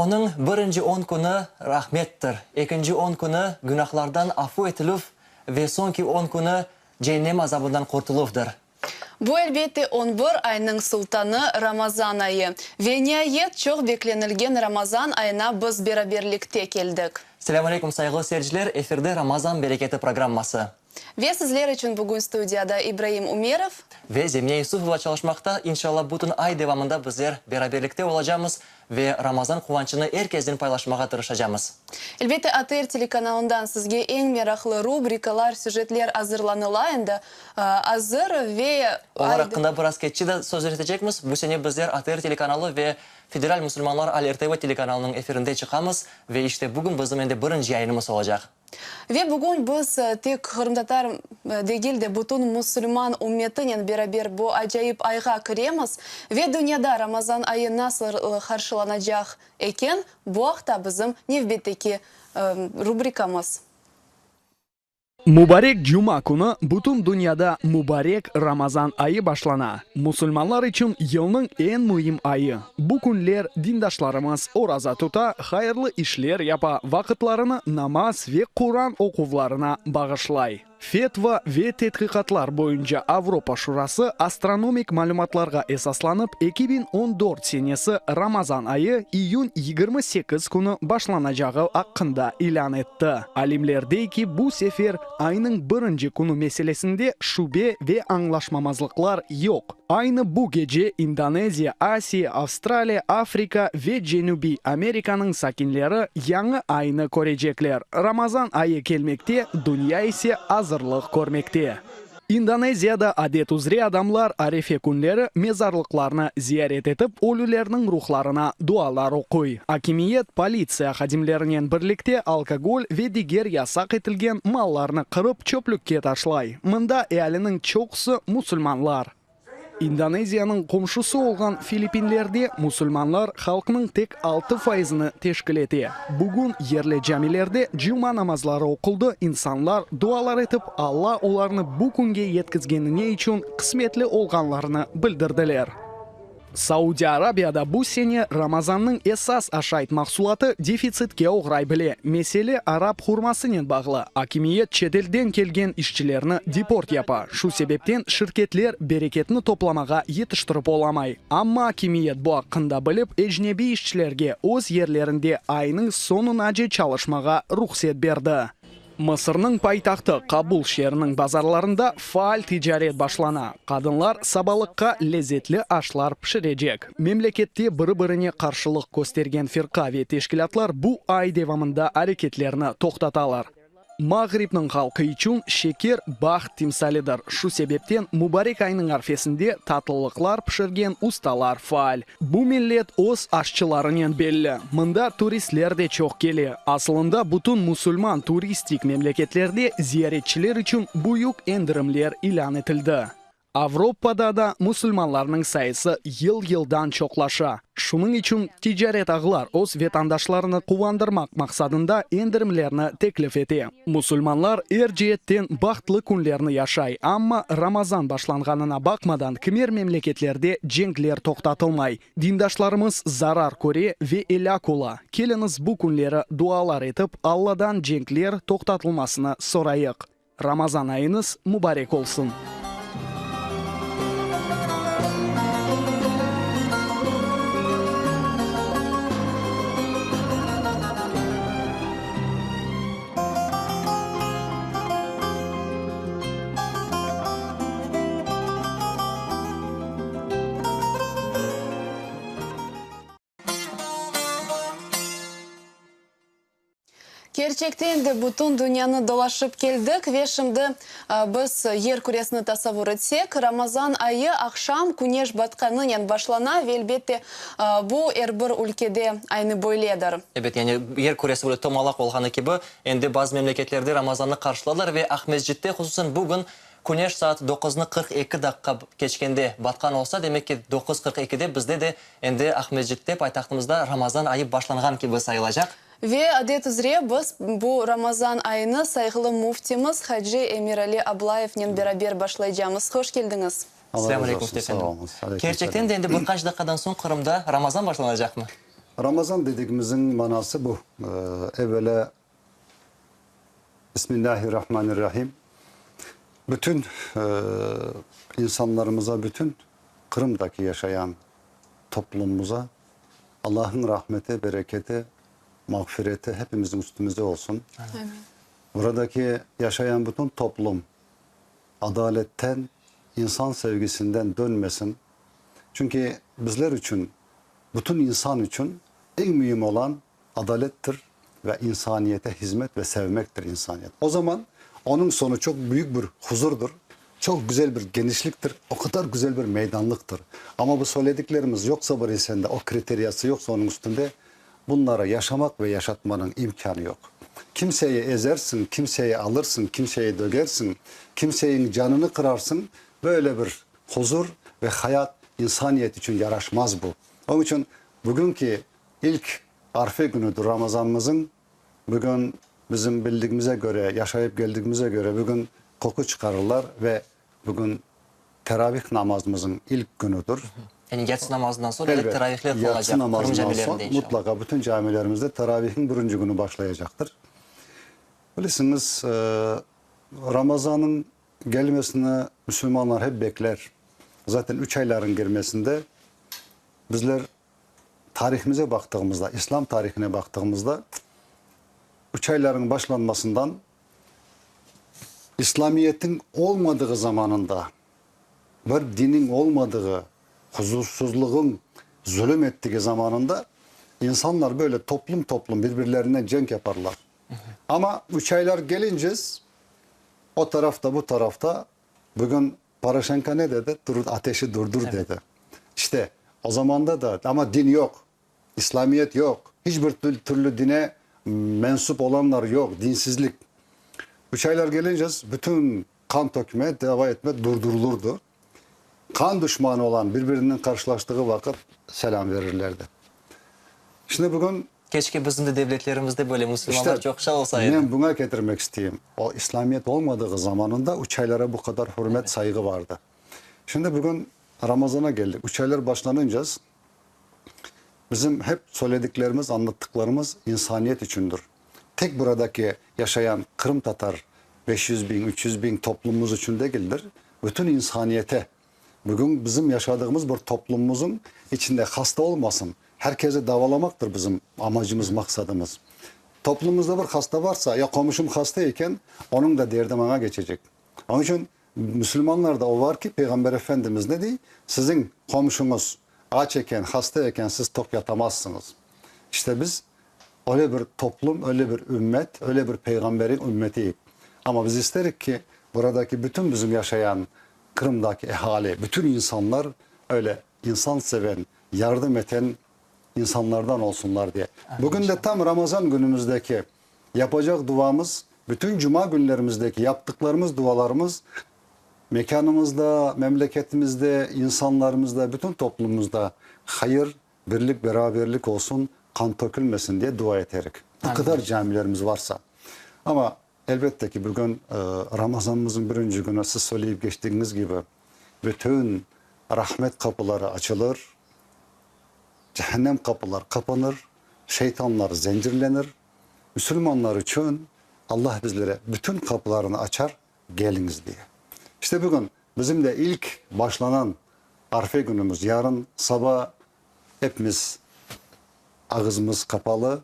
Onıñ birinci on künü rahmettir, ekinci on künü günahlardan afu etilüv ve soñki on künü ceennem azabından qurtuluvdır. Bu, elbette, on bir aynıñ sultanı Ramazan ayı. Ve niayet, çoq beklenilgen Ramazan ayına biz beraberlikte keldik. Selâm aleyküm, sayğılı seyirciler, efirde Ramazan bereketi programması. Ve sizler içün bugün studiyada İbraim Ümerov. Ve Zemine Yusufova çalışmaqta. İnşallah, bütün ay devamında bizler beraberlikte olacamız ve Ramazan quvançını er kesnen paylaşmağa tırışacamız. Elbette, ATR telekanalından sizge eñ meraqlı rubrikalar, süjetler azırlanıla endi azır ve. Olar aqqında biraz keççe de söz yürütecekmiz. Bu sene bizler ATR telekanalı ve Federal musulmanlar Al RTV telekanalınıñ efirinde çıqamız ve işte bugün bizim endi birinci yayınımız olacaq. Ve bugün biz tek qırımtatar degil de, bütün musulman ümmetinen beraber bu acayip ayğa kiremiz ve dünyada Ramazan ayı nasıl qarşılanacaq eken, bu aqta bizim nevbetteki rubrikamız. Mubarek cuma künü bütün dünyada mubarek Ramazan ayı başlana. Musulmanlar içün yılnıñ eñ müim ayı. Bu künler dindaşlarımız oraza tuta, hayırlı işler yapa, vaqıtlarını namaz ve Quran oquvlarına bağışlay. Fetva ve tedqiqatlar boyunca Avropa Şurası astronomik malümatlarğa esaslanıp, 2014 senesi Ramazan ayı iyün 28 künü başlanacağı aqqında ilân etti. Alimler dey ki, bu sefer aynıñ birinci künü meselesinde şübe ve añlaşmamazlıqlar yoq. Aynı bu gece İndoneziya, Asiya, Avstraliya, Afrika ve Cenübiy Amerikanıñ sakinleri yañı aynı körecekler. Ramazan ayı kelmekte, dünya ise azırlıq körmekte. İndoneziyada adet üzre adamlar arefe künleri mezarlıqlarnı ziyaret etip, ölülerniñ ruhlarına dualar oquy. Akimiyet, politsiya hadimlerinen birlikte alkogol ve diger yasaq etilgen mallarnı qırıp çöplükke taşlay. Mında ealiniñ çoqusı musulmanlar. İndoneziyanıñ qomşusı olğan Filippinlerde musulmanlar halqnıñ tek altı faizini teşkil ete. Bugün yerli camilerde cuma namazları oquldı, insanlar dualar etip, Alla olarnı bu künge yetkizgenine içün qısmetli olğanlarını bildirdiler. Saudiya Arabiyada bu sene Ramazannıñ esas aşayt mahsulatı defitsitke oğray bile. Mesele arap hurmasınen bağlı. Akimiyet çetelden kelgen işçilerni deport yapa, şu sebepten şirketler bereketni toplamağa yetiştirip olamay. Amma akimiyet bu aqqında bilip, ecnebiy işçilerge öz yerlerinde aynıñ soñunace çalışmağa ruhset berdi. Mısırnıñ paytahtı Kabul şeeriniñ bazarlarında faal ticaret başlana. Qadınlar sabalıqqa lezetli aşlar pişirecek. Memlekette biri-birine qarşılıq köstergen firqa ve teşkilâtlar bu ay devamında areketlerini toqtatalar. Mağripniñ halqı içün şeker baht timsalidir. Şu sebepten mubarek aynıñ arfesinde tatlılıqlar pişirgen ustalar faal. Bu millet öz aşçılarınen belli. Mında turistler de çoq kele. Asılında bütün musulman turistik memleketlerde ziyaretçiler içün büyük endirimler ilân etildi. Avropada da musulmanlarnıñ sayısı yıl-yıldan çoqlaşa. Şunıñ içün ticaret ağlar öz vetandaşlarını quvandırmaq maqsadında endirimlerni teklif ete. Musulmanlar er ceetten bahtlı künlerni yaşay, amma Ramazan başlanğanına baqmadan kimer memleketlerde cenkler toqtatılmay, dindaşlarımız zarar köre ve elâk ola. Keliñiz bu künleri dualar etip, Alladan cenkler toqtatılmasını sorayıq. Ramazan ayıñız mubarek olsun! Kerçekten de bütün dünyanı dolaşıp keldik ve şimdi biz yer küresini tasavvur etsek, Ramazan ayı aqşam küneş batqanınen başlana ve elbette bu er bir ülkede aynı böyledir. Ebet, yani yer küresi böyle tomalaq olğanı kibi, endi bazı memleketlerde Ramazannı qarşıladılar ve Aqmescitte hususan bugün küneş saat doquznı 42 daqqa keçkende batqan olsa, demek ki, 9:42-de bizde de endi Aqmescitte, paytahtımızda Ramazan ayı başlanğan kibi sayılacaq. Ve adet üzre biz bu Ramazan ayını sayğılı müftimiz hacı Emirali Ablayevnen beraber başlaycamız. Hoş keldiñiz! Selâm aleyküm, Müfti efendi. Kerçekten de endi bir qaç daqqadan soñ Qırımda Ramazan başlanacaqmı? Ramazan dedigimizin manası bu. Evvelâ, Bismillahirrahmanirrahim. Bütün insanlarımıza, bütün Qırımdaki yaşayan toplumumuza Allah'ın rahmeti, bereketi, mağfireti hepimizin üstümüzde olsun. Amin. Buradaki yaşayan bütün toplum adaletten, insan sevgisinden dönmesin. Çünki bizler içün, bütün insan içün eñ müim olan adalettir ve insaniyete hizmet ve sevmektir insaniyet. O zaman onıñ soñu çoq büyük bir huzurdır, çoq güzel bir genişliktir, o qadar güzel bir meydanlıqtır. Amma bu söylediklerimiz yoqsa bir insanda, o kriteriyası yoqsa onıñ üstünde, bunları yaşamaq ve yaşatmanıñ imkânı yoq. Kimseyi ezersiñ, kimseyi alırsıñ, kimseyi dögersiñ, kimseyiñ canını qırarsıñ, böyle bir huzur ve hayat insaniyet içün yaraşmaz bu. Onıñ içün bugünki İlk arfe künüdir Ramazanımızıñ. Bugün bizim bildigimize köre, yaşayıp keldigimize köre bugün qoqu çıqarırlar ve bugün teravih namazımızıñ ilk künüdir. Yani yatsı namazından soñ elbet teravihler qılınacaq Qırım namazından camilerinde soñ inşallah. Mutlaqa bütün camilerimizde teravihniñ birinci künü başlayacaqtır. Bilesiñiz, Ramazanıñ gelmesini müsülmanlar hep bekler. Zaten üç ayların girmesinde bizler Tarihimize baqtığımızda, İslam tarihine baqtığımızda, üç aylarıñ başlanmasından İslamiyetiñ olmadığı zamanında, bir diniñ olmadığı, huzursuzlığıñ zulüm ettigi zamanında insanlar böyle toplum-toplum bir-birlerinen cenk yaparlar. Amma üç aylar gelince, o tarafta, bu tarafta bugün Poroşenko ne dedi? Dur, ateşi durdur dedi. İşte, o zamanda da, amma din yoq, İslamiyet yoq, hiç bir türlü dine mensup olanlar yoq, dinsizlik. Üç aylar gelince bütün qan tökme, dava etme durdurılırdı. Qan duşmanı olan bir-birinen qarşılaştığı vaqıt selâm verirlerdi. Şimdi bugün Keşke bizim de devletlerimizde böyle musulmanlar İşte, çoqça olsa edi. men buña ketirmek isteyim. O, İslamiyet olmadığı zamanında üç aylara bu qadar hürmet, sayğı vardı. Şimdi bugün Ramazana keldik. Üç aylar başlanınca bizim hep söylediklerimiz, añlattıqlarımız insaniyet içündir. Tek buradaki yaşayan qırımtatar 500 biñ, 300 biñ toplumumız içün degildir. Bütün insaniyete Bugün bizim yaşadığımız bir toplumumızın içinde hasta olmasın, herkesi davalamaqtır bizim amacımız, maqsadımız. Toplumumızda bir hasta varsa, ya qomşum hasta eken, onıñ da derdi maña keçecek. Onıñ içün müsülmanlarda o var ki, Peyğamber Efendimiz ne dey? Siziñ qomşuñız aç eken, hasta eken, siz toq yatamazsıñız. İşte biz öyle bir toplum, öyle bir ümmet, öyle bir Peyğamberiñ ümmetiyik. Amma biz isterik ki, buradaki bütün bizim yaşayan Qırımdaki ehali, bütün insanlar öyle insanseven, yardım eten insanlardan olsunlar diye. Bugün de tam Ramazan günümüzdeki yapacaq duamız, bütün cuma günlerimizdeki yaptıqlarımız dualarımız mekânımızda, memleketimizde, insanlarımızda, bütün toplumumızda hayır, birlik, beraberlik olsun, qan tökülmesin diye dua eterik. Ne qadar camilerimiz varsa. Amma Elbette ki, bugün Ramazanımıznıñ birinci künü, siz söyleyip keçtigiñiz kibi, bütün rahmet qapıları açılır, cehennem qapılar qapanır, şeytanlar zencirlenir. Müsülmanlar içün Allah bizlere bütün qapılarını açar, keliñiz diye. İşte bugün bizim de ilk başlanan arfe künümiz, yarın saba epimiz ağızımız qapalı,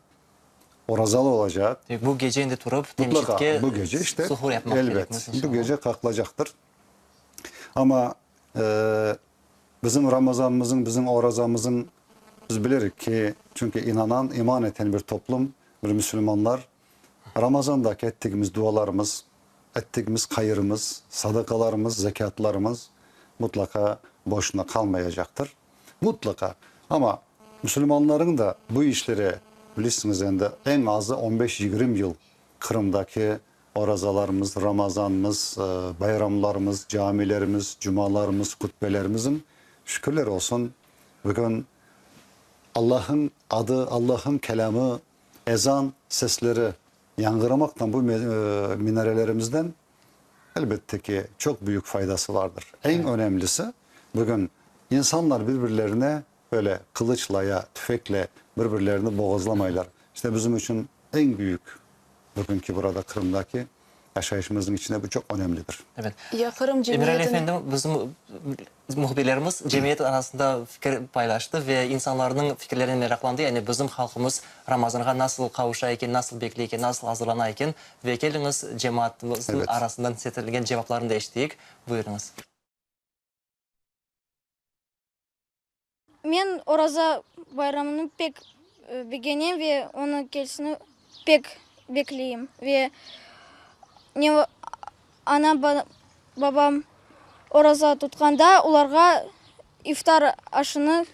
orazalı olacaq. Bu gece endi turıp, Mutlaka, temcitke bu gece işte, suhur yapmaq elbet, kerekmiz, bu inşallah. gece qaqılacaqtır. Amma bizim Ramazanımızıñ, bizim orazamızıñ, biz bilerik ki, çünki inanan, iman eten bir toplum, bir müsülmanlar, Ramazandaki ettigimiz dualarımız, ettigimiz hayırımız, sadaqalarımız, zekâtlarımız mutlaqa boşuna qalmayacaqtır. Mutlaqa. Amma musulmanlarıñ da bu işlere, bilirsiñiz endi, eñ azı on beş-yigirmi yıl Qırımdaki orazalarımız, Ramazanımız, bayramlarımız, camilerimiz, cumalarımız, hutbelerimizin, şükürler olsun, bugün Allahıñ adı, Allahıñ kelâmı, ezan sesleri yañğıramaqtan bu minarelerimizden, elbette ki, çoq büyük faydası vardır. Eñ önemlisi, bugün insanlar bir-birlerine. Böyle qılıçla ya tüfekle bir-birlerini boğazlamaylar. İşte bizim içün eñ büyük bugünki burada Qırımdaki yaşayışımıznıñ içinde bu çoq önemlidir. Evet. Ya Qırım Emirali cemiyetiniñ. efendim, bizim mühbirlerimiz cemiyet arasında fikir paylaştı ve insanlarnıñ fikirlerinen meraqlandı, yani bizim halqımız Ramazanğa nasıl qavuşa eken, nasıl bekley eken, nasıl azırlana eken ve keliñiz cemaatımıznıñ Evet. arasından seslendirilgen cevaplarnı da eşiteyik. Buyurıñız. Men Oraza bayramını pek begenem ve onıñ kelsini pek bekleyim. Ve anam, babam oraza tutqanda, olarğa iftar aşını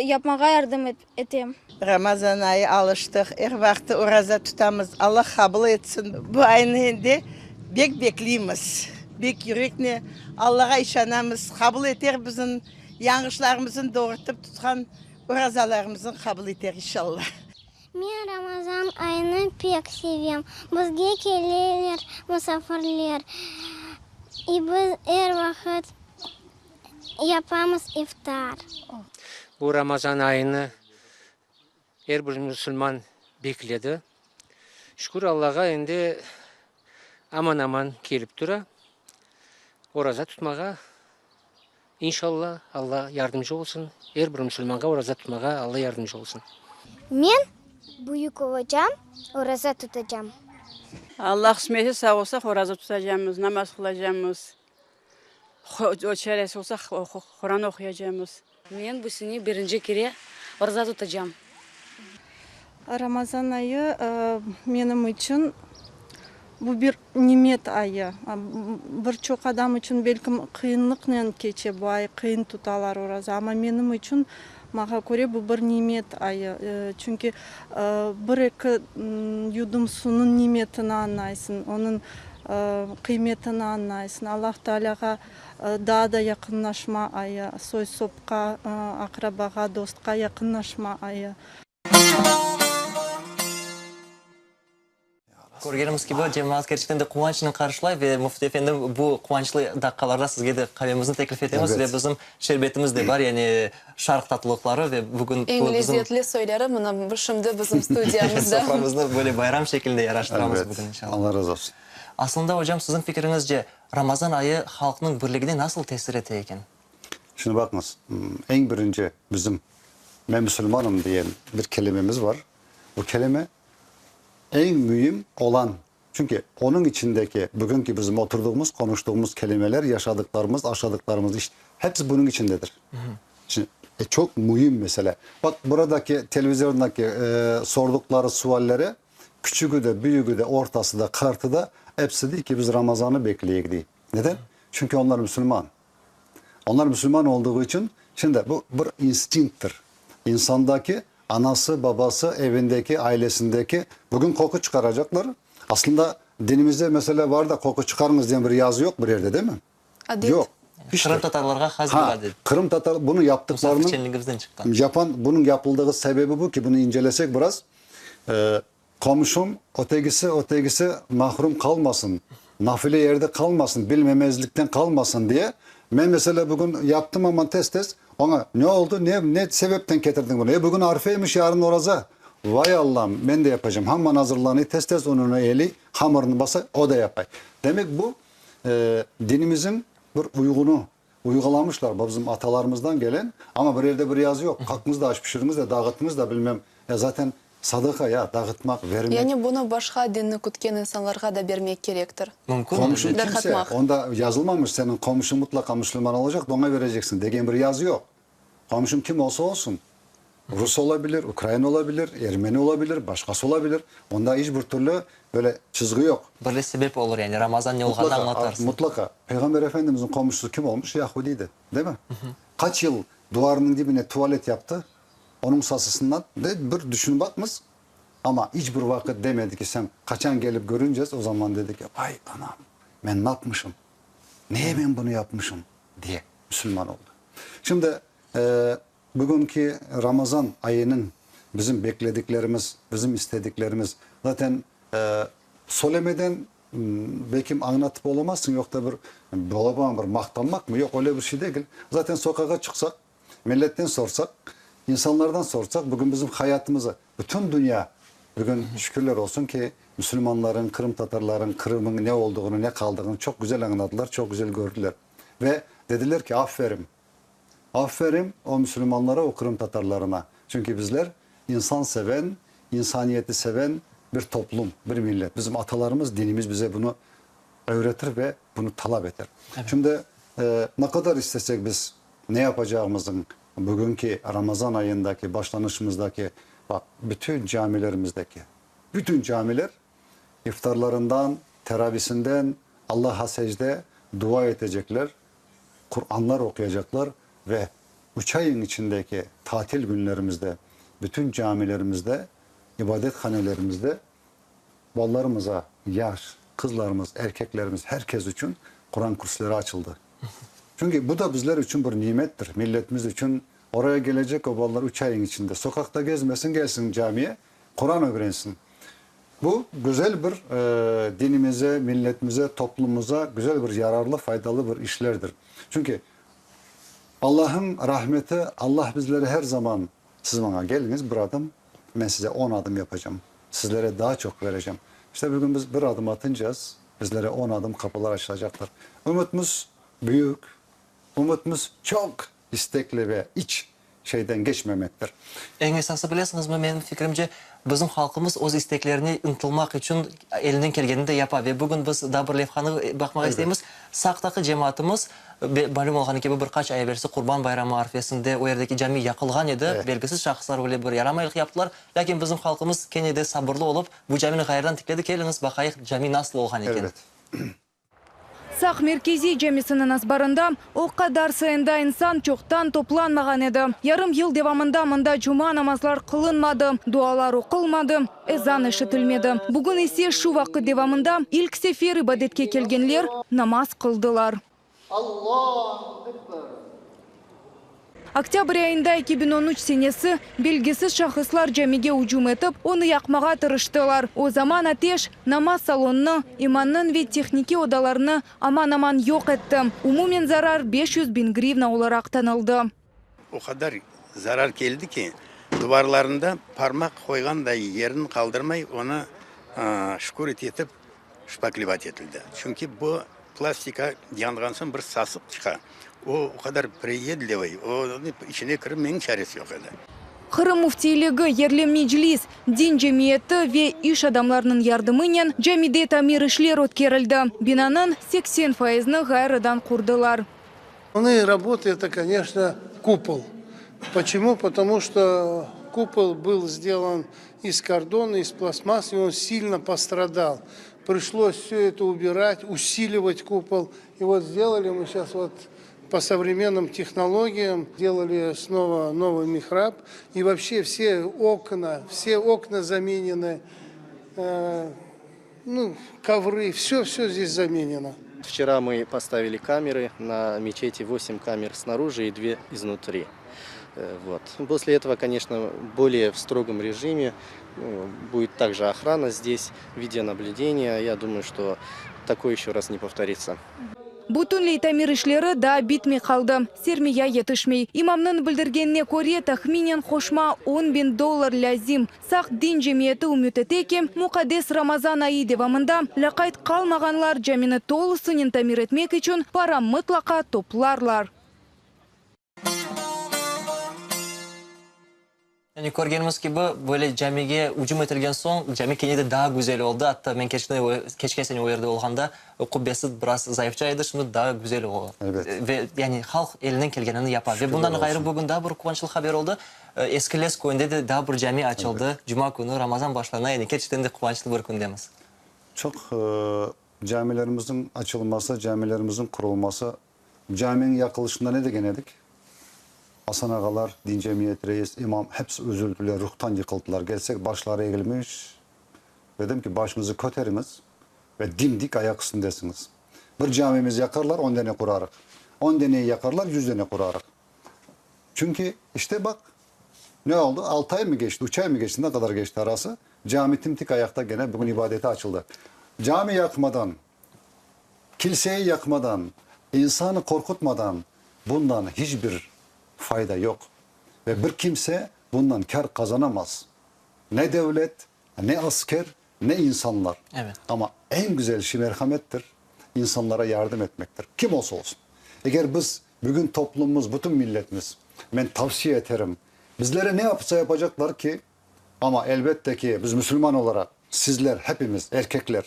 yapmağa yardım etem. Ramazan ayı alıştıq, er vaqtı oraza tutamız, Alla qabul etsin. Bu aynı endi bek bekleymiz, bek yürekle Allağa işanamız, qabul eter bizim yañğışlarımızın doğurtıp tutqan orazalarımızın qabul eter inşalla. Men Ramazan ayını pek sevem. Bizge keleler musafirler. İ biz er vaqıt yapamız iftar. Bu Ramazan ayını er bir musulman bekledi. Şükür Allağa, endi aman-aman kelip tura. Oraza tutmağa, inşalla, Alla yardımcı olsun. Er bir musulmanğa oraza tutmağa Alla yardımcı olsun. Men büyük olacam, oraza tutacam. Alla qısmet etse, sağ olsaq, oraza tutacamız, namaz qılacamız. Çaresi olsa, Quran oquyacamız. Men bu sene birinci kere oraza tutacam. Ramazan ayı menim içün bu bir nimet ayı. Bir çoq adam içün belkim qıyınlıqnen keçe bu ay, qıyın tutalar oraza, amma menim içün, maña köre, bu bir nimet ayı. Çünki bir-eki yudum suvnıñ nimetini añlaysıñ, onıñ qıymetini añlaysıñ. Allah Taalâğa daa da yaqınlaşma ayı, soy-sopqa, aqrabağa, dostqa yaqınlaşma ayı. Körgenimiz kibi, cemaat kerçekten de quvançnen qarşılay ve Müfti efendim, bu quvançlı daqqalarda sizge de qavemizni teklif etemiz ve bizim şerbetimiz de bar, yani şarq tatlılıqları ve bugün Eñ bu bizim lezzetli soyları mına şimdi bizim studiyamızda. Soframıznı böyle bayram şekilinde yaraştıramız bugün, inşallah. Allah razı olsun. Aslında, ocam, siziñ fikiriñizce, Ramazan ayı halqnıñ birligine nasıl tesir ete eken? Şimdi baqıñız, eñ birinci bizim men musulmanım diyen bir kelimemiz bar. Bu kelime eñ müim olan, çünki onıñ içindeki bugünki bizim oturduğımız, qonuştuğımız kelimeler, yaşadıqlarımız, aşadıqlarımız, iş, hepsi bunıñ içindedir. Şimdi, çoq müim mesele. Baq, buradaki televizordaki sorduqları suallere küçügi de, büyügi de, ortası da, qartı da, hepsi dey ki, biz Ramazanı bekleyik, dey. Neden? Çünki onlar musulman. Onlar musulman olduğu içün, şimdi bu bir instinkttir. İnsandaki anası, babası, evindeki, ailesindeki bugün qoqu çıqaracaqlar. Aslında dinimizde mesela var da qoqu çıqarıñız diyen bir yazı yoq bir yerde, değil mi? Adet. Yoq. Hiç de. Qırımtatarlarğa has bir Ha, adet. qırımtatar bunı yaptıqlarınıñ, Musafirçenligimizden çıqqan. yapan, bunıñ yapıldığı sebebi bu ki, bunı incelesek biraz, Qomşum, ötegisi, ötegisi mahrum qalmasın, nafile yerde qalmasın, bilmemezlikten qalmasın diye, men meselâ bugün yaptım amma tez-tez, oña, ne oldı, ne, ne sebepten ketirdiñ bunı? E, bugün arfe emiş, yarın oraza. Vay Allam, men de yapacam. Hamman azırlanıy, tez-tez ununı eliy, hamırını basay, o da yapay. Demek bu, dinimizin bir uyğunu, uyğulamışlar, bu bizim atalarımızdan gelen, amma bir yerde bir yazı yoq, qalqıñız da aş pişiriñiz de, dağıtıñız da, bilmem, ya zaten Sadaqa, ya, dağıtmaq, vermek. Yani bunı başqa dinni kütken insanlarğa da bermek kerektir. Mümkün. Qomşuñ kimse, Darqatmaq. onda yazılmamış, seniñ qomşuñ mıtlaqa müslüman olacaq, oña bereceksiñ degen bir yazı yoq. Qomşuñ kim olsa olsun, rus olabilir, ukrain olabilir, ermeni olabilir, başqası olabilir, onda iç bir türlü böyle çizgi yoq. Bir de sebep olur, yani Ramazan ne olğanını añlatarsıñ. Mıtlaqa. Peyğamber Efendimizniñ qomşusı kim olmuş? Yahudiydi, değil mi? Qaç yıl duvarınıñ dibine tuvalet yaptı? Onıñ sasısından de bir düşünip baqmız, amma iç bir vaqıt demedi ki, sen qaçan kelip körünces, o zaman dedi ki, vay anam, men napmışım, neye men bunı yapmışım, diye müsülman oldı. Şimdi, bugünki Ramazan ayınıñ bizim beklediklerimiz, bizim istediklerimiz, zaten, söylemeden belkim añlatıp olamazsıñ, yoq da bir balaban bir maqtanmaqmı, yoq, öyle bir şey degil. Zaten soqağa çıqsaq, Milletten sorsaq, İnsanlardan sorsaq, bugün bizim hayatımızı, bütün dünya bugün şükürler olsun ki, müsülmanların, qırımtatarların, Qırımıñ ne olduğını, ne qaldığını çoq güzel añladılar, çoq güzel kördiler. Ve dediler ki, aferin, aferin o müsülmanlara, o qırımtatarlarına. Çünki bizler insan seven, insaniyeti seven bir toplum, bir millet. Bizim atalarımız, dinimiz bize bunı öğretir ve bunı talap eter. Şimdi ne qadar istesek biz ne yapacağımıznıñ bugünki Ramazan ayındaki başlanışımızdaki, baq, bütün camilerimizdeki, bütün camiler iftarlarından, teravisinden Allaha secde, dua etecekler, Quranlar oquyacaqlar ve üç ayıñ içindeki tatil günlerimizde bütün camilerimizde, ibadethanelerimizde Balalarımıza, yaş, qızlarımız, erkeklerimiz, her kes içün Quran kursları açıldı. Çünki bu da bizler içün bir nimettir, milletimiz içün. Oraya gelecek o balalar üç ayıñ içinde soqaqta gezmesin, gelsin camiye, Quran ögrensin. Bu güzel bir dinimize, milletimize, toplumımıza güzel bir yararlı, faydalı bir işlerdir. Çünki Allah'ın rahmeti, Allah bizlere her zaman Siz maña keliñiz bir adım, men size on adım yapacam, sizlere daa çoq verecem. İşte bugün biz bir adım atıncaz, bizlere on adım qapılar açılacaqtır. Ümütimiz büyük, ümütimiz çoq istekli ve iç şeyden geçmemektir. Eñ esası bilesiñizmi, menim fikrimce, bizim halqımız öz isteklerine ıntılmaq içün elinden kelgenini de yapa. Ve bugün biz daa bir levhanı baqmağa isteymiz. Saqtaki cemaatımız, malüm olğanı kibi, bir qaç ay evelsi Qurban bayramı arfesinde o yerdeki cami yaqılğan edi. Belgisiz şahıslar öyle bir yaramaylıq yaptılar. Lâkin bizim halqımız kene de sabırlı olıp, bu camini ğayrıdan tikledi. Keliñiz, baqayıq, cami nasıl olğan eken. Saq merkeziy camisiniñ azbarında o qadar sayında insan çoqtan toplanmağan edi. Yarım yıl devamında mında cuma namazlar qılınmadı, dualar oqulmadı. Ezan eşitilmedi. Bugün ise şu vaqıt devamında ilk sefer ibadetke kelgenler namaz qıldılar. Oktâbr ayında 2013 senesi belgisiz şahıslar camige ücüm etip, onı yaqmağa tırıştılar. O zaman ateş namaz salonını, imannıñ ve tehnikiy odalarını aman-aman yoq etti. Umumen zarar 500 biñ grivna olaraq tanıldı. O qadar zarar keldi ki, duvarlarında parmaq qoyğanday yerini qaldırmay, onı şkurit etip şpaklevat etildi. Çünki bu plastika yanğan soñ bir sasıq çıqa. O, o qadar priyedlivıy, onıñ içine kirmeniñ çaresi yoq edi. Qırım Müftiyligi, yerli meclis, din cemiyeti ve iş adamlarınıñ yardımınen camide tamir işler ötkerildi. Binanıñ 80 fayızını ğayrıdan qurdılar. Основные работы это, конечно, купол. Почему? Потому что купол был сделан из картона, из пластмассы, и он сильно пострадал. Пришлось все это убирать, усиливать купол. И вот сделали мы сейчас вот по современным технологиям, делали снова новый михраб. И вообще все окна, все окна заменены, э, ну, ковры, все-все здесь заменено. Вчера мы поставили камеры на мечети, 8 камер снаружи и 2 изнутри. Э, вот. После этого, конечно, более в строгом режиме ну, будет также охрана здесь, видеонаблюдение. Я думаю, что такое еще раз не повторится. Bütünley tamir işleri daa bitmey qaldı. Sermiya yetişmey. İmamnıñ bildirgenine köre, tahminen qoşma on biñ dollar lâzim. Saq din cemiyeti ümüt ete ki, muqaddes Ramazan ayı devamında lâqayt qalmağanlar camini tolusınen tamir etmek içün para mıtlaqa toplarlar. Yani körgenimiz kibi, böyle camige ücüm etilgen soñ, cami kene de daa güzel oldı. Atta men keçken sene o yerde olğanda, qubbesi biraz zayıfça edi, şimdi daa güzel oldı. Ve yani halq elinden kelgenini yapa. Ve bundan ğayrı bugün daa bir quvançlı haber oldı, Eski Les köyünde de daa bir cami açıldı. Cuma künü Ramazan başlana, yani kerçekten de quvançlı bir kündemiz. Çoq camilerimizniñ açılması, camilerimizniñ qurulması Caminiñ yaqılışında ne degen edik? Asan ağalar, din cemiyet reis, imam hepsi üzüldüler, ruhtan yıqıldılar. Kelsek, başları egilmiş. Dedim ki, başıñızı köteriñiz ve dimdik ayaq üstündesiñiz. Bir camimiz yaqarlar, on dene qurarıq. On deneyi yaqarlar, yüz dene qurarıq. Çünki, işte baq, ne oldı? Altı ay mı keçti, üç ay mı keçti, ne qadar keçti arası, cami timtik ayaqta gene bugün ibadeti açıldı. Cami yaqmadan Kilseyi yaqmadan, insanı qorqutmadan bundan hiç bir fayda yoq. Ve bir kimse bundan kâr qazanamaz. Ne devlet, ne asker, ne insanlar. Amma eñ güzel şey merhamettir, insanlara yardım etmektir. Kim olsa olsun. Eger biz bugün toplumumız, bütün milletimiz, men tavsiye eterim, bizlere ne yapsa yapacaqlar ki, amma elbette ki, biz müsülman olaraq, sizler, hepimiz, erkekler,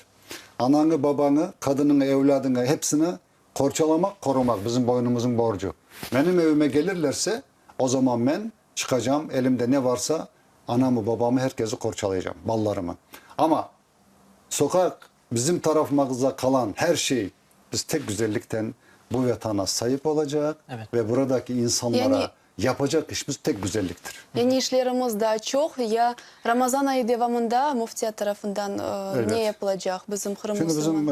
anañı, babañı, qadınıñı, evlâdıñı, hepsini Qorçalamaq, qorumaq bizim boynumızıñ borcu. Menim evime kelirlerse, o zaman men çıqacam, elimde ne varsa, anamı, babamı, her kezi qorçalaycam, balalarımı. Amma soqaq, bizim tarafımızda qalan her şey, biz tek güzellikten bu Vatana saip olacaq ve buradaki insanlara Yapacaq işimiz tek güzelliktir. Yani işlerimiz daa çoq. Ya Ramazan ayı devamında Müftiyat tarafından ne yapılacaq bizim Qırım Şimdi bizim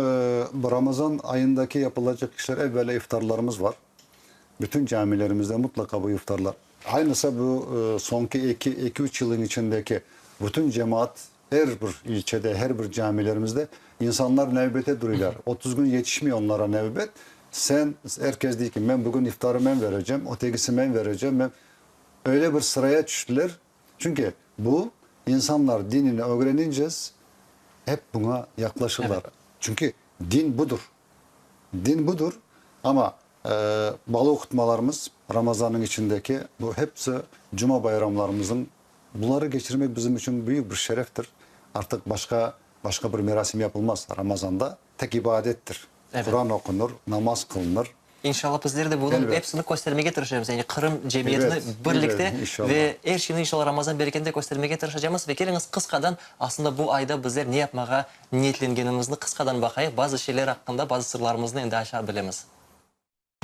Ramazan ayındaki yapılacaq işler, evvelâ iftarlarımız var. Bütün camilerimizde mutlaqa bu iftarlar. Aynısı bu soñki eki, eki-üç yılın içindeki bütün cemaat er bir ilçede, her bir camilerimizde insanlar nevbete duruylar. 30 gün yetişmey onlara nevbet. Sen, er kes dey ki, men bugün iftarı men verecem, ötegisi men verecem, men. Öyle bir sıraya tüştiler. Çünki bu insanlar dinini ögrenince hep buña yaqlaşırlar. Çünki din budur. Din budur, amma bala oqutmalarımız Ramazannıñ içindeki bu hepsi cuma bayramlarımızın Bunları keçirmek bizim içün büyük bir şereftir. Artıq başqa başqa bir merasim yapılmaz Ramazanda, tek ibadettir. Quran oqunır, namaz qılınır. İnşallah bizler de bunıñ epsini köstermege tırışamız, yani Qırım cemiyetini birlikte ve er şeyni inşallah Ramazan bereketinde köstermege tırışacamız. Ve keliñiz qısqadan aslında bu ayda bizler ne yapmağa niyetlengenimizni qısqadan baqayıq, bazı şeyler aqqında bazı sırlarımıznı endi aça bilemiz.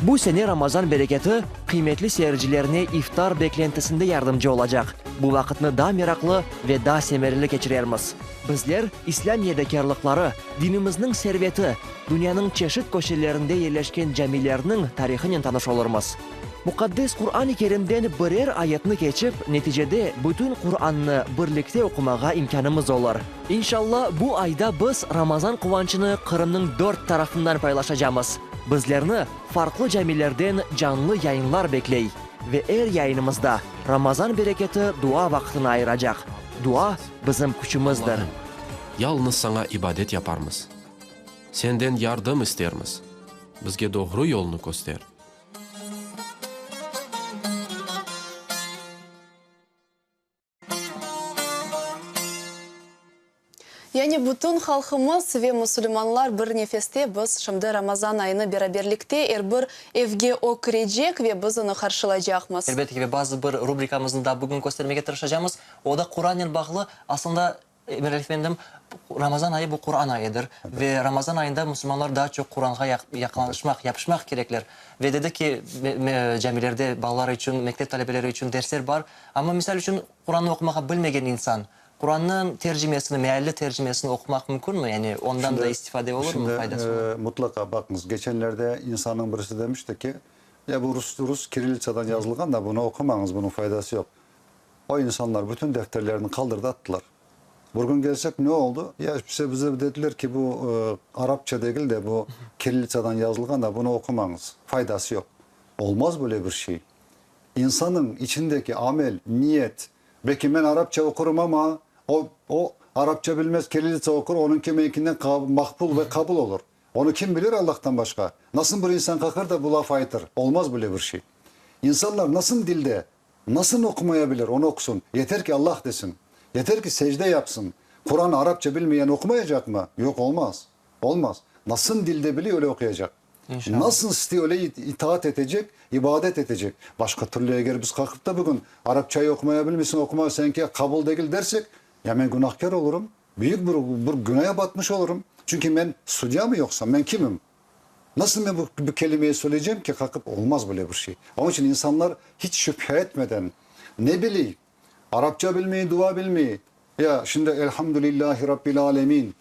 Bu sene Ramazan bereketi qıymetli seyircilerine iftar beklentisinde yardımcı olacaq. Bu vaqıtnı daa meraqlı ve daa semereli keçirermiz. Bizler İslâm yedekârlıqları, dinimizniñ serveti, dünyanıñ çeşit köşelerinde yerleşken camilerniñ tarihınen tanış olurmız. Muqaddes Quran-ı Kerimden birer ayetni keçip, neticede bütün Qurannı birlikte oqumağa imkânımız olur. İnşalla, bu ayda biz Ramazan quvançını Qırımnıñ dört tarafından paylaşacamız. Bizlerni farqlı camilerden canlı yayınlar bekley ve er yayınımızda Ramazan bereketi dua vaqtını ayıracaq. Dua, bizim küçümizdir. Allahım, yalıñız Saña ibadet yaparmız. Senden yardım istermiz. Bizge doğru yolnı köster. Yani bütün halqımız ve musulmanlar bir nefeste biz şimdi Ramazan ayını beraberlikte er bir evge o kirecek ve biz onı qarşılaycaqmız. Elbette ki, ve bazı bir rubrikamıznı da bugün köstermege tırışacamız. O da Qurannen bağlı. Aslında, Emirali efendim, Ramazan ayı bu Quran ayıdır. Ve Ramazan ayında musulmanlar daa çoq Quranğa yaqınlaşmaq, yapışmaq kerekler. Ve dedi ki, camilerde balalar içün, mektep talebeleri içün dersler bar. Amma, misal içün, Qurannı oqumağa bilmegen insan, Qurannıñ tercimesini, mealli tercimesini oqumaq mümkünmi? Yani ondan da istifade olurmı, faydası olurmı? Şimdi, mutlaqa, baqıñız, geçenlerde insannıñ birisi demişti ki, ya bu rus, rus kirillitsadan yazılğan da, bunı oqumañız, bunıñ faydası yoq. O insanlar bütün defterlerini qaldırdı attılar. Bir kün kelsek, ne oldı? Ya bize, bize dediler ki, bu arapça degil de, bu kirillitsadan yazılğan da, bunı oqumañız, faydası yoq. Olmaz böyle bir şey. İnsanıñ içindeki amel, niyet, belki men arapça oqurım amma, o, o arapça bilmez, kirillitsa oqur, onıñki menkinden maqbul ve qabul olur. Onı kim bilir Allahtan başqa? Nasıl bir insan qaqar da bu laf aytır? Olmaz böyle bir şey. İnsanlar nasıl dilde, nasıl oqumaya bilir, onı oqusın. Yeter ki Allah desin. Yeter ki secde yapsın. Quran arapça bilmeyen oqumayacaqmı? Yoq, olmaz. Olmaz. Nasıl dilde biliy, öyle oquyacaq. Nasıl istiy, öyle itaat etecek, ibadet etecek. Başqa türlü eger biz qaqıp da bugün arapçayı oqumaya bilmeysiñ, oquma, señki qabul degil dersek, ya men günahkâr olurım, büyük bir bir günaya batmış olurım. Çünki men sudyamı yoqsa, men kimim? Nasıl men bu bu kelimeyi söyleycem ki, qaqıp, olmaz böyle bir şey. Onıñ içün insanlar hiç şübhe etmeden, ne biliy, arapça bilmey, dua bilmey, ya şimdi Elhamdülillahi Rabbil alemin,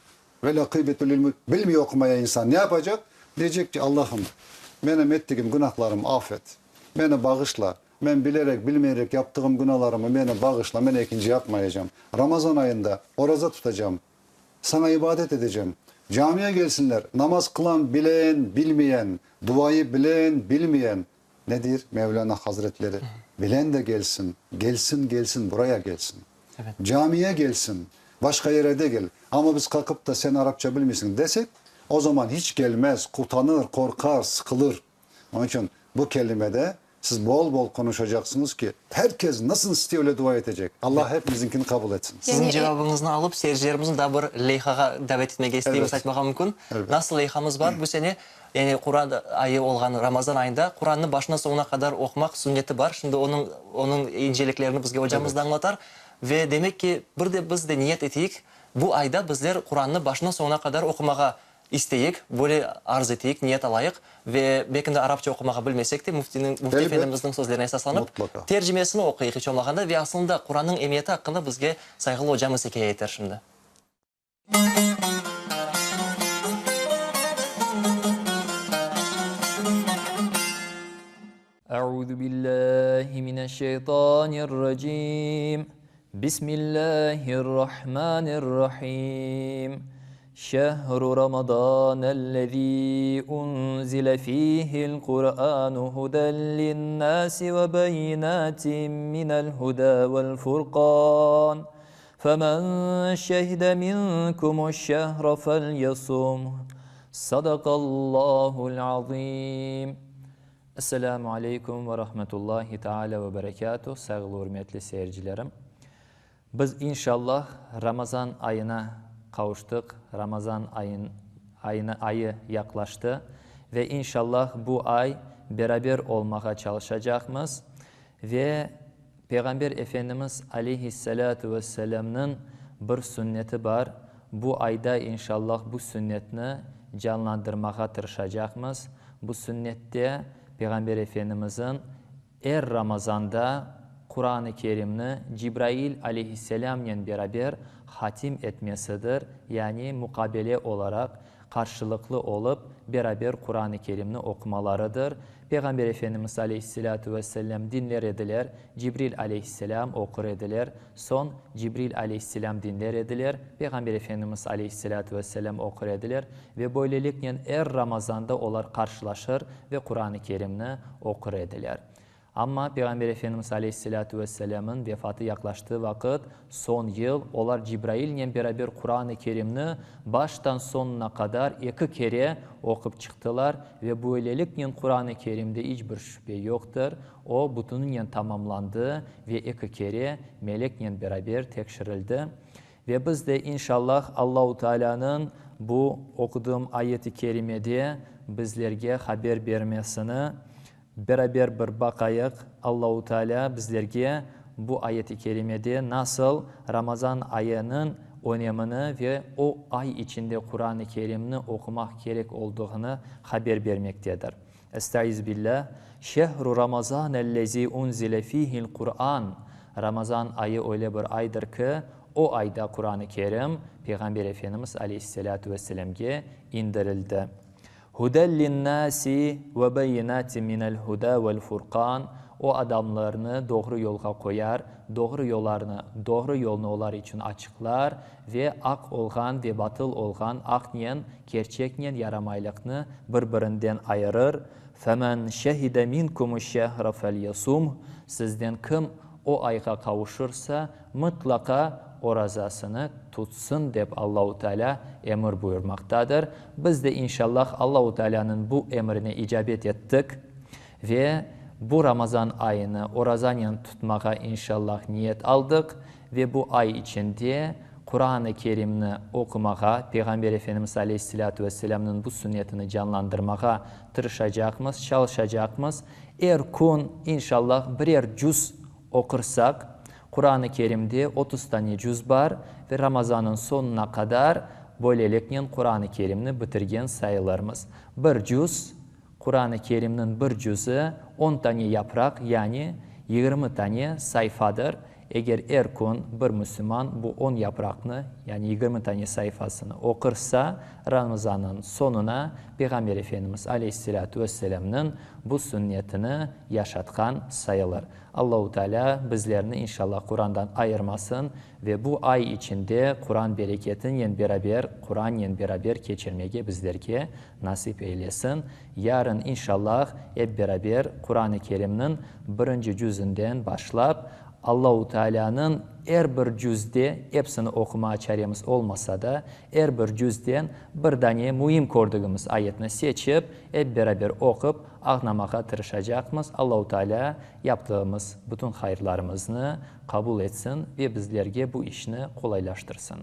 Vel-aqibetü lil-mut, bilmey oqumaya insan ne yapacaq? Deycek ki, Allahım, menim ettigim günahlarımı af et, meni bağışla, men bilerek, bilmeyerek yaptığım günalarımı meni bağışla, men ekinci yapmayacam. Ramazan ayında oraza tutacam, Saña ibadet edecem. Camiye kelsinler, namaz qılan bilen, bilmeyen, duayı bilen, bilmeyen. Ne deyir Mevlana Hazretleri? Bilen de gelsin, gelsin, gelsin, buraya gelsin. Camiye gelsin, başqa yere degil. Amma biz qalqıp da sen arapça bilmeysiñ desek, o zaman hiç gelmez, qutanır, qorqar, sıqılır. Onıñ içün bu kelimede siz bol-bol qonuşacaqsıñız ki, her kes nasıl istey öyle dua etecek. Allah hepimiziñkini qabul etsin. Siziñ cevabıñıznı alıp, seyircilerimizni daa bir leyhağa davet etmege isteymiz, aytmağa mümkün. Nasıl leyhamız bar bu sene? Yani Quran ayı olğan Ramazan ayında Qurannı başından soñuna qadar oqumaq sünneti bar. Şimdi onıñ onıñ inceliklerini bizge ocamız da añlatar. Ve demek ki, bir de biz de niyet eteyik, bu ayda bizler Qurannı başından soñuna qadar oqumağa isteyik, böyle arz eteyik, niyet alayıq. Ve belki de arapça oqumağa bilmesek de, müftiniñ, müfti efendimizniñ sözlerine esaslanıp, tercimesini oquyıq iç olmağanda ve aslında Qurannıñ emiyeti aqqında bizge sayğılı ocamız ikâye eter şimdi. Euzu billahi mineşşeytanirracim. Bismillahirrahmanirrahim. Şehru Ramadanellezî unzile fîhil Kur'anu huden linnâsi ve beyinâtin minel hudâ vel furqân. Femen şehide minkumuşşehre felyasumh. Sadakallahul azim. Esselamu aleykum ve rahmetullahi teala ve berekatuh, sayğılı ürmetli seyircilerim. Biz inşallah Ramazan ayına qavuştıq, Ramazan ayın ayına ayı yaqlaştı ve inşallah bu ay beraber olmağa çalışacaqmız ve Peyğamber Efendimiz aleyhissalâtu vesselâmnıñ bir sünneti bar, bu ayda inşallah bu sünnetni canlandırmağa tırışacaqmız. Bu sünnette Peyğamber Efendimizin er Ramazanda Quran-ı Kerimni Cibrail aleyhisselâmnen beraber hatim etmesidir, yani muqabele olaraq, qarşılıqlı olıp, beraber Quran-ı Kerimni oqumalarıdır. Peyğamber Efendimiz aleyhisselâtu vessellâm dinler ediler, Cibril aleyhisselâm oqur ediler. Soñ Cibril aleyhisselâm dinler ediler, Peyğamber Efendimiz aleyhisselâtu vessellâm oqur ediler ve böyleliknen er Ramazanda olar qarşılaşır ve Quran-ı Kerimni oqur ediler. Amma Peyğamber Efendimiz aleyhisselâtu vesselâmnıñ vefatı yaqlaştığı vaqıt, soñ yıl, olar Cibrailnen beraber Quran-ı Kerimni baştan soñuna qadar eki kere oqup çıqtılar ve böyleliknen Quran-ı Kerimde iç bir şübe yoqtır, o bütününen tamamlandı ve eki kere meleknen beraber tekşirildi. Ve biz de, inşallah, Allahu Tealânıñ bu oqudığım ayet-i kerimede bizlerge haber bermesini Beraber bir baqayıq, Allahu Teala bizlerge bu ayet-i kerimede nasıl Ramazan ayınıñ önemini ve o ay içinde Quran-ı Kerimni oqumaq kerek olduğını haber bermektedir. Estaizu billah, Şehru Ramazanellezî unzile fîhil Quran, Ramazan ayı öyle bir aydır ki, o ayda Quran-ı Kerim Peyğamber Efendimiz aleyhisselâtu vesselâmge indirildi. Huden linnâsi ve beyinâtin minel hudâ vel furqân, O adamlarnı doğru yolğa qoyar, doğru yolarnı, doğru yolnı olar içün açıqlar ve aq olğan ve batıl olğan aqnen, kerçeknen yaramaylıqnı bir-birinden ayırır, Femen şehide minkumuşşehre felyasumh, Sizden kim o ayğa qavuşırsa, mıtlaqa orazasını tutsın dep Allahu Teala emir buyurmaqtadır. Biz de inşallah Allahu Tealanıñ bu emrine icabet ettik ve bu Ramazan ayını orazanen tutmağa inşallah niyet aldıq ve bu ay içinde Quran-ı Kerimni oqumağa, Peyğamber Efendimiz aleyhisselâtu vesselâmnıñ bu sünnetini canlandırmağa tırışacaqmız, çalışacaqmız. Er kün, inşallah, birer cüz oqursaq, Quran-ı Kerimde 30 tane cüz bar ve Ramazannıñ soñuna qadar böyleliknen Quran-ı Kerimni bitirgen sayılırmız. Bir cüz, Quran-ı Kerimniñ bir cüzi on tane yapraq, yani 20 tane sayfadır. Eger er kün bir müslüman bu on yapraqnı, yani 20 tane sayfasını oqursa, Ramazannıñ soñuna Peyğamber Efendimiz aleyhisselâtu vesselâmnıñ bu sünnetini yaşatqan sayılır. Allahu Tealâ bizlerni inşallah Qurandan ayırmasın ve bu ay içinde Quran bereketinen beraber, Qurannen beraber keçirmege bizlerge nasip eylesin. Yarın inşallah ep beraber Quran-ı Kerimniñ birinci cüzünden başlap, Allahu Tealânıñ er bir cüzde, epsini oqumağa çaremiz olmasa da, er bir cüzden bir dane müim kördigimiz ayetni seçip, ep beraber oqup, añlamağa tırışacaqmız. Allahu Tealâ yaptığımız bütün hayırlarımıznı qabul etsin ve bizlerge bu işni qolaylaştırsın.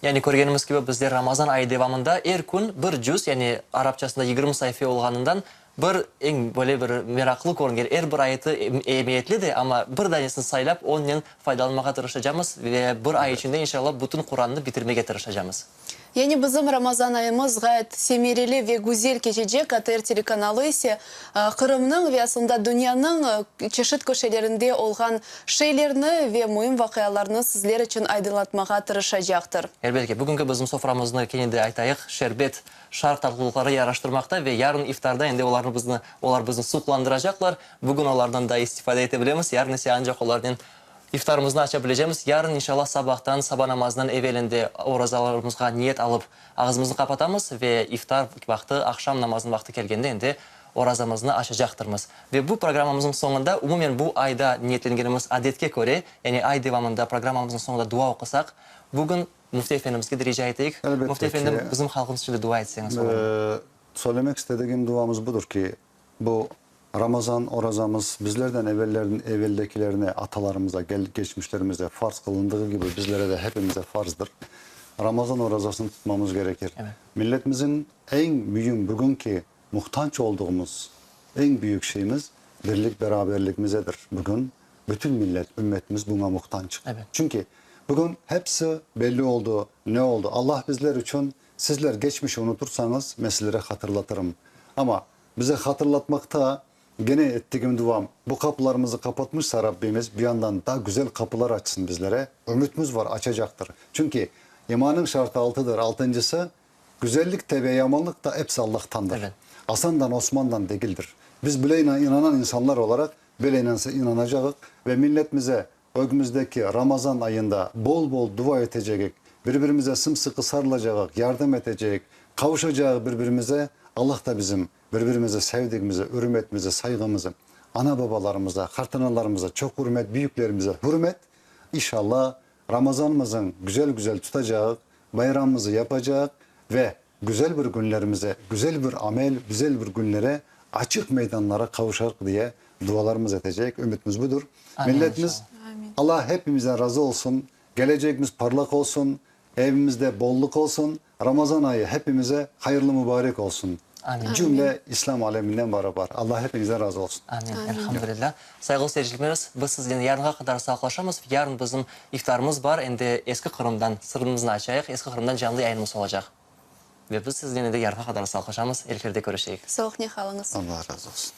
Yani körgenimiz kibi, bizler Ramazan ayı devamında er kün bir cüz, yani arapçasında 20 saife olğanından bir eñ böyle bir meraqlı körüngen, er bir ayeti emiyetli de, amma bir danesini saylap, onnen faydalanmağa tırışacamız ve bir ay içinde, inşallah, bütün Qurannı bitirmege tırışacamız. Yani bizim Ramazan ayımız ğayet semereli ve güzel keçecek, ATR telekanalı ise Qırımnıñ ve aslında dünyanıñ çeşit köşelerinde olğan şeylerni ve müim vaqialarnı sizler içün aydınlatmağa tırışacaqtır. Elbet ki, bugünki bizim soframıznı kene de aytayıq, şerbet, şarq tatlılıqları yaraştırmaqta ve yarın iftarda endi olarnı bizni, olar bizni suqlandıracaqlar. Bugün olardan da istifade ete bilemiz, yarın ise ancaq olarnen iftarımıznı aça bilecemiz. Yarın, inşallah, sabahtan, saba namazından evel endi orazalarımızğa niyet alıp, ağızımıznı qapatamız ve iftar vaqtı, aqşam namazınıñ vaqtı kelgende endi orazamıznı açacaqtırmız. Ve bu programmamıznıñ soñunda, umumen bu ayda niyetlengenimiz adetke köre, yani ay devamında programmamıznıñ soñunda dua oqusaq, bugün Müfti efendimizge de rica eteyik. Elbette Müfti efendim, ki. bizim halqımız içün de dua etseñiz olur mı? Söylemek istedigim duamız budur ki, bu Ramazan orazamız bizlerden evellerniñ eveldekilerine, atalarımıza, gel geçmişlerimize farz qılındığı kibi bizlere de hepimize farzdır. Ramazan orazasını tutmamız gerekir. Milletimizin eñ müim bugünki muhtaç olduğumuz eñ büyük şeyimiz birlik beraberligimizedir. Bugün bütün millet, ümmetimiz buña muhtaç. Çünki bugün hepsi belli oldu, ne oldu. Allah bizler içün sizler geçmişi unutursañız, men sizlere hatırlatırım. Amma Bize hatırlatmaqta gene ettigim duam, bu qapılarımızı qapatmışsa Rabbimiz, bir yandan da güzel qapılar açsın bizlere. Ümütimiz var, açacaqtır. Çünki imanıñ şartı altıdır, altıncısı, güzellik te ve yamanlıq da episi Allahtandır. Asandan, Osmandan degildir. Biz bile inanan insanlar olaraq, böyle inanacağıq ve milletimize ögümizdeki Ramazan ayında bol-bol dua etecegik, bir-birimize sımsıqı sarılacağıq, yardım etecegik, qavuşacağıq bir-birimize, Allah da bizim bir-birimize sevdigimizi, ürmetimizi, sayğımızı, ana-babalarımıza, qartanalarımıza çoq ürmet, büyüklerimize hürmet, inşallah Ramazanımızın güzel-güzel tutacağıq, bayramımızı yapacağıq ve güzel bir künlerimize, güzel bir amel, güzel bir künlere, açıq meydanlara qavuşarıq diye dualarımız etecek, ümütimiz budur. Milletimiz, Allah hepimizden razı olsun, gelecegimiz parlaq olsun, evimizde bollıq olsun, Ramazan ayı hepimize hayırlı mübarek olsun. Amin. Cümle İslam aleminden barabar. Allah hepinizden razı olsun. Amin. Elhamdülillah. Sayğılı seyircilerimiz, biz siznen yarınğa qadar sağlıqlaşamız. Yarın bizim iftarımız bar. Endi Eski Qırımdan sırımıznı açayıq. Eski Qırımdan canlı yayınımız olacaq. Ve biz siznen endi yarınğa qadar sağlıqlaşamız. Efirde körüşeyik. Sağlıqnen qalıñız. Allah razı olsun.